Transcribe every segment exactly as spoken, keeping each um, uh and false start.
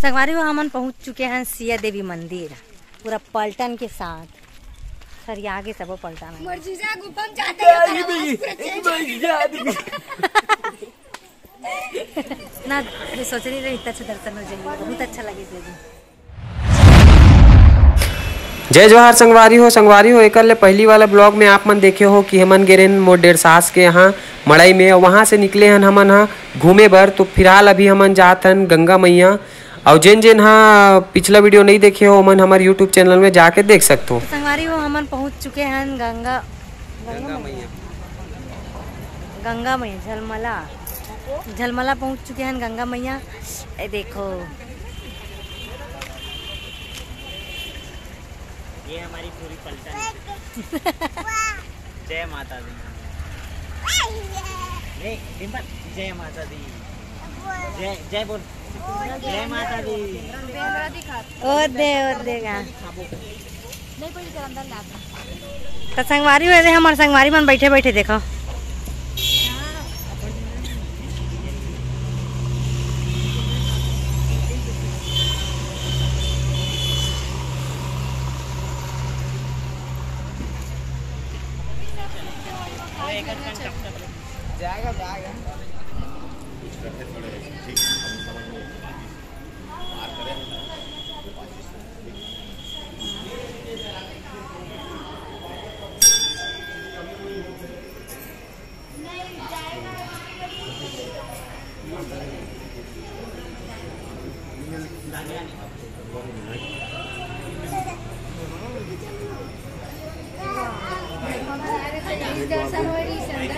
संगवारी हो, हमन पहुंच चुके हैं सिया देवी मंदिर, पूरा पलटन के साथ। सर, ये आगे सबो पलटन है। मर्जीजा गुफा में जाते हैं, तेरा आवाज पूरा change हो गया। ना, मैं सोच नहीं रही इतना अच्छा दर्शन हो जाएगा, बहुत अच्छा लगे जी। जय जोहार संगवारी हो। संगवारी हो, एकर ले पहली वाला vlog में आप मन देखे हो कि हमन गे रहेन मोर डेढ़ सास के यहाँ मड़ई में, वहाँ से निकले हन हमन ह घूमे बर। तो फिलहाल अभी हमन जात हन गंगा मैया, अउ जेन जेन ह पिछला video नहीं देखे हो, ओमन हमर YouTube channel में जाके देख सकथो। संगवारी हो, हमन पहुँच चुके हन गंगा, गंगा मैया। गंगा मैया, झलमला, झलमला पहुँच चुके हन गंगा मैया। ए देखो, ये हमारी पूरी पलटन। जय माता दी। नहीं, डिम्पल, जय माता दी। जय, जय बोल। जय माता दी। ओ दे, ओ देगा। तो संगवारी हो, हमर संगवारी मन बैठे बैठे देखो। जाएगा, जाएगा। कुछ करते थोड़े ऐसे, ठीक, हम समझ में बात करें हम।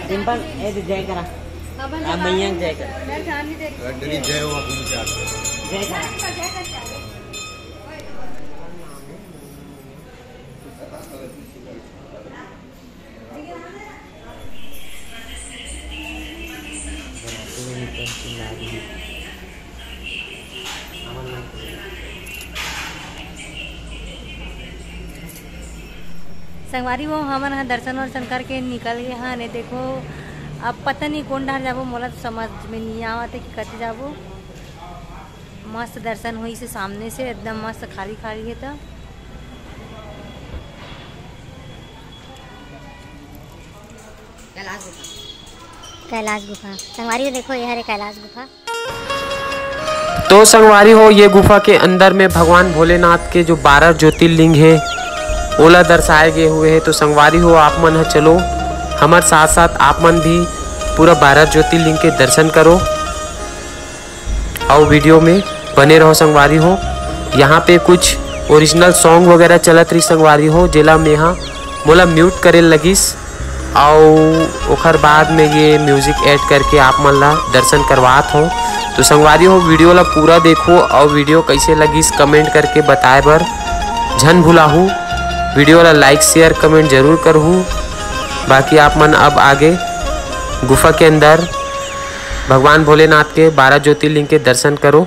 सिंपल, ए तो जय करा। आ, मैया के जय करा। जय हो, आप उनके हाथ में। जय करा। संगवारी हो, हमन ह दर्शन वर्शन करके निकल गे हन। ए देखो, अब पता नहीं कोन डहर जाबो, मोला तो समझ में नहीं आवत है कि कति जाबो। मस्त दर्शन होइस हे सामने से, एकदम मस्त खाली खाली हे त। कैलाश गुफा। कैलाश गुफा। संगवारी हो, देखो, ये हरे कैलाश गुफा। तो संगवारी हो, ये गुफा के अंदर में भगवान भोलेनाथ के जो बारह ज्योतिर्लिंग हे, ओला दर्शाए गए हुए हे। तो संगवारी हो, आप मन ह चलो, हमर साथ साथ आप मन भी पूरा बारह ज्योतिर्लिंग के दर्शन करो। अउ video में बने रहो संगवारी हो। यहाँ पे कुछ original song वगैरह चलत रही संगवारी हो, जेला मेहा मोला mute करे लगिस, अउ ओखर बाद में ये music add करके आप मन ला दर्शन करवात हो। तो संगवारी हो, video ला पूरा देखो अउ video कैसे लगिस comment करके बताए बर झन भुलाहू। Video ला like, share, comment जरूर करहू। बाकी आप मन अब आगे गुफा के अंदर भगवान भोलेनाथ के बारह ज्योतिर्लिंग के दर्शन करो।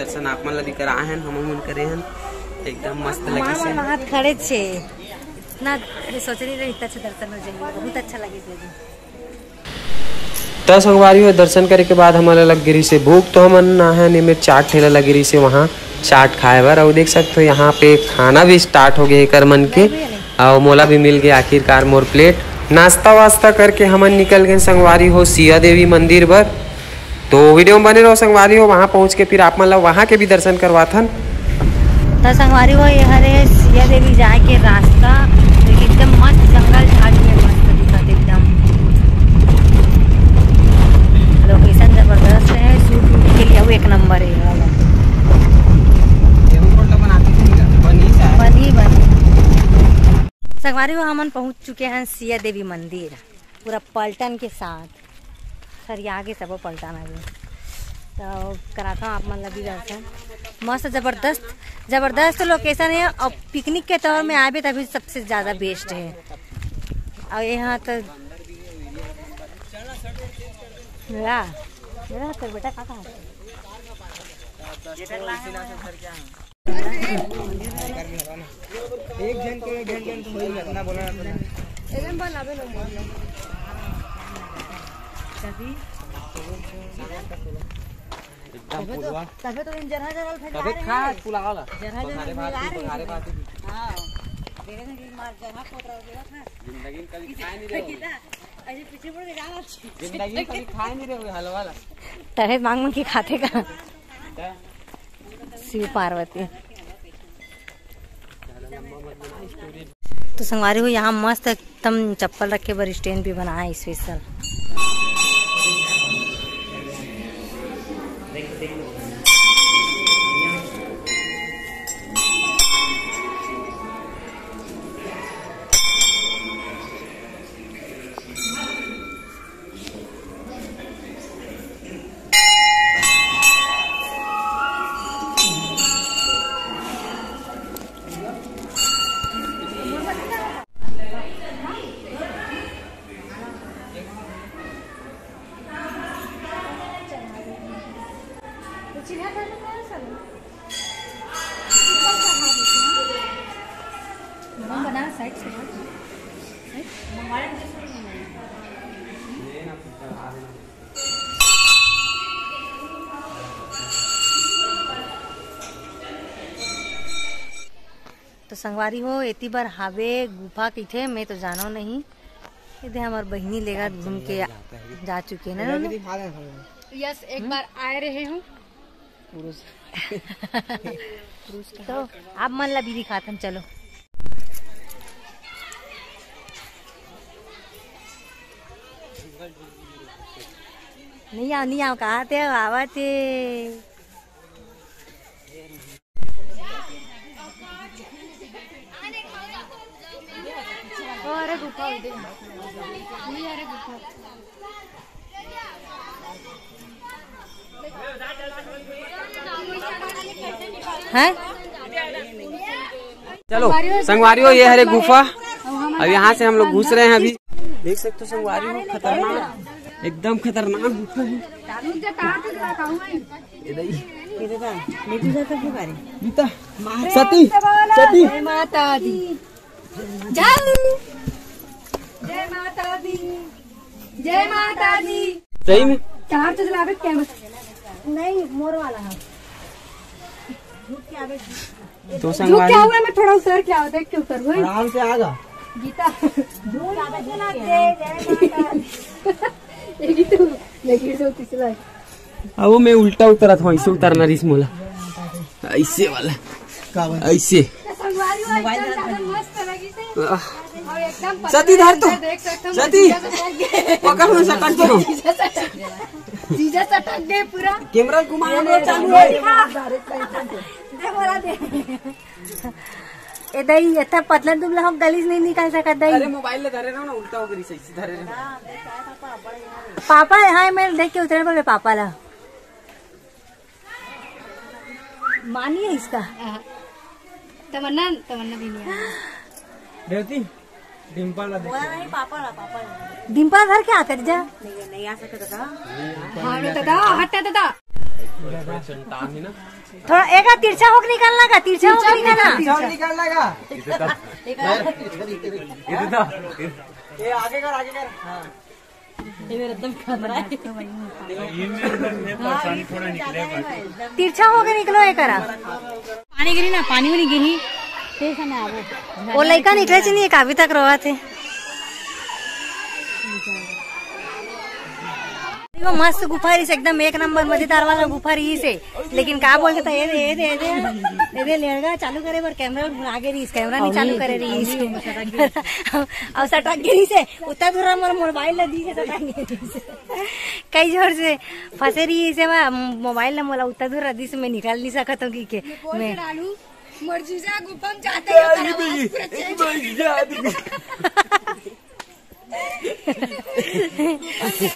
दर्शन आप मन ला भी कराए हन, हम मन करे हन, एकदम मस्त लगिस हे। वहाँ खड़े छे, इतना ये सोच नहीं रहे, इतना अच्छा दर्शन हो जाएगा, बहुत अच्छा लगे जी। त संगवारी हो, दर्शन करे के बाद हमन ला लग गे रहिस हे भूख, तो हमन आए हन एमे चाट ठेला लगे रहिस हे, वहाँ चाट खाए बर। अउ देख सकते हो, यहाँ पे खाना भी स्टार्ट हो गए एकर मन के, अउ मोला भी मिल गए आखिरकार मोर प्लेट। नाश्ता वास्ता करके हमन निकल गए संगवारी हो सिया देवी मंदिर बर। तो वीडियो में बने रहो संगवारी हो, वहाँ पहुँच के फिर आप मन ला वहाँ के भी दर्शन करवाथन। तो संगवारी हो, ये हरे सिया देवी जाए के रास्ता, तो एकदम मस्त जंगल झाड़ी में मस्त दिखत एकदम। लोकेशन जबरदस्त है, शूट वूट के लिए वो एक नंबर है ये वाला। बनी, बनी। संगवारी हो, हमन पहुँच चुके हैं सिया देवी मंदिर। पूरा पलटन के साथ, सरिया के सबो पलटन आगे। तो कराता हूँ आप मन लगी दर्शन। मस्त जबरदस्त, जबरदस्त लोकेशन है। और पिकनिक के तौर में आबे तभी सबसे ज्यादा बेस्ट है। और यहाँ तो मेरा, मेरा तो बेटा का कहाँ है? एक जन के, एक जन के तो होई ना, इतना बोला ना। एकदम तभी, पूरा। तभी तो इन जरहा जरहा फैला तभी रहे खा हैं। पुलाव ला। जरहा जरहा बघारे भात फैला की, रहे बघारे हैं। भात की। हाँ। देखे थे कि मार जरहा कोतरा हो गया था। जिंदगी में कभी खाए नहीं रहे। ऐसे पीछे मुड़ के जाना चाहिए। जिंदगी में कभी खाए नहीं रहे हलवा ला। तभी मांग मांग के खाते का। शिव पार्वती। तो संगवारी हो, यहाँ मस्त एकदम चप्पल रखे बर स्टैंड भी बनाए स्पेशल। तो संगवारी हो, एती बर हावे गुफा कहिथे, मैं तो जानो नहीं। एदे हमर बहिनी लेगा घूम के आ, जा चुके ना। यस, एक बार आए रहे हूँ। तो आप मन ला भी दिखाथन, चलो। नहीं आओ, नहीं आओ, कहा थे, आवा थे। ओ, अरे गुफा उधर। नहीं, अरे गुफा। हैं? चलो संगवारी हो, ये हरे गुफा। अब यहाँ से हम लोग घुस रहे हैं अभी। देख सकते हो संगवारी हो, खतरनाक, एकदम खतरनाक गुफा है। ये देखिए। ये देखा, बेटी जा तो क्यों करे? गीता, सती, सती। जय माता दी। जाऊ। जय माता दी। जय माता दी। सही में? चार तो चलावे कैमरा। नहीं, मोर वाला है। तो झुक संगवारी क्या हुआ? मैं थोड़ा उतर क्या हुआ? देख के उतर हुआ। आराम से आगा। गीता। झुक क्या हुआ? जय माता दी। ये गीता, मैं गिर जाऊँ तीसरा। अब वो मैं उल्टा उतरा था, ऐसे उतरना रिस मोला, ऐसे वाला, का बा? ऐसे। मोबाइल जरा मस्त लगी थी। आह। और एकदम पतला सती धर तो। देख सकते हो, सती। जीजा से टक गए। पकड़, मैं सटक जाऊँ। जीजा से टक गए पूरा। कैमरा घुमाना चालू है। दे बोला दे। ए दई, एतना पतला दुबला हो, गलीज नहीं निकाल सकत दई। अरे मोबाइल ले धरे रहो ना, उल्टा हो गई, सही से धरे रहो। पापा, हाँ, मैं देख के उतरे बोले पापा ला। माँ नहीं है इसका। तमन्ना, तमन्ना भी नहीं आई। रेवती, डिम्पल ला देख। बोला नहीं, पापा ला, पापा ला। डिम्पल घर के आकर जा। नहीं, नहीं आ सकता था। हाँ, दादा, हटा दादा। थोड़ा एका तिरछा होके निकलना का, तिरछा होके निकलना। निकलना का। ये आगे कर, आगे कर। हाँ। ये मेरा एकदम खतरा है। तिरछा होके निकलो ये करा। पानी गिरी ना, पानी भी नहीं गिरी। तेज समय आवो। वो लइका निकले च नहीं, काफी तक रोवा थे। वो मस्त गुफा रहीस, एकदम एक नंबर मजेदार वाला गुफा रहीस हे। लेकिन का बोलते था, ये दे, ये दे, ये दे, ये दे, लेड़गा चालू करे बर कैमरा भुला गे रहीस, कैमरा नहीं चालू करे रहीस। अउ सटक गे रहीस हे, उतना दूर मोर मोबाइल ला दीस हे, सटक गे रहीस। कई जोर से फंसे रहीस हे, मोबाइल ला मोला उतना दूर दिस, मैं निकाल नहीं सकत हूँ कि के मैं मर जीजा गुफा में जाते हैं, आवाज पूरा चेंज।